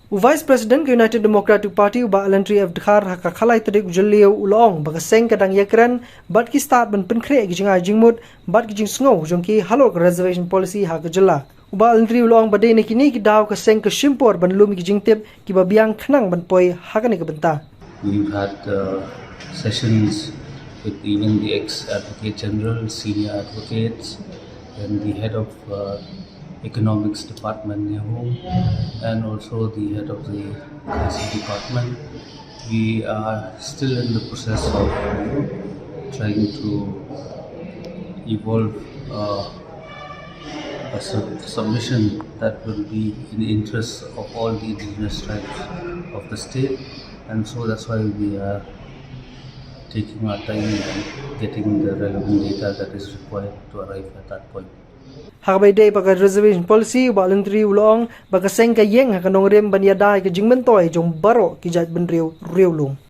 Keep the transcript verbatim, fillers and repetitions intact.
U Vice President ka United Democratic Party u Bah Lentri F Dkhar ha ka khatlai tarik u Jylliew u la ong ba ka seng ka dang ïakren bad ki stad ban pynkhreh ki jingai jingmut bad ki jingsngew jong ki halor ka reservation policy ha ka jylla. U Bah Lentri u la ong ba dei na kine ki daw ka seng ka shim por ban lum ki jingtip kiba biang khnang ban poi ha kane ka bynta. We've had uh, sessions with even the ex-Advocate General, senior advocates, and the head of uh, economics department, Nehru, and also the head of the Khasi department. We are still in the process of trying to evolve uh, a sub- submission that will be in the interests of all the indigenous tribes of the state, and so that's why we are taking our time and getting the relevant data that is required to arrive at that point. Ha kaba ïadei bad ka reservation policy, u Bah Lentri u la ong ba ka seng ka ïeng ha ka nongrim ban ïada ïa ka jingmyntoi jong baroh ki jaitbynriew riewlum.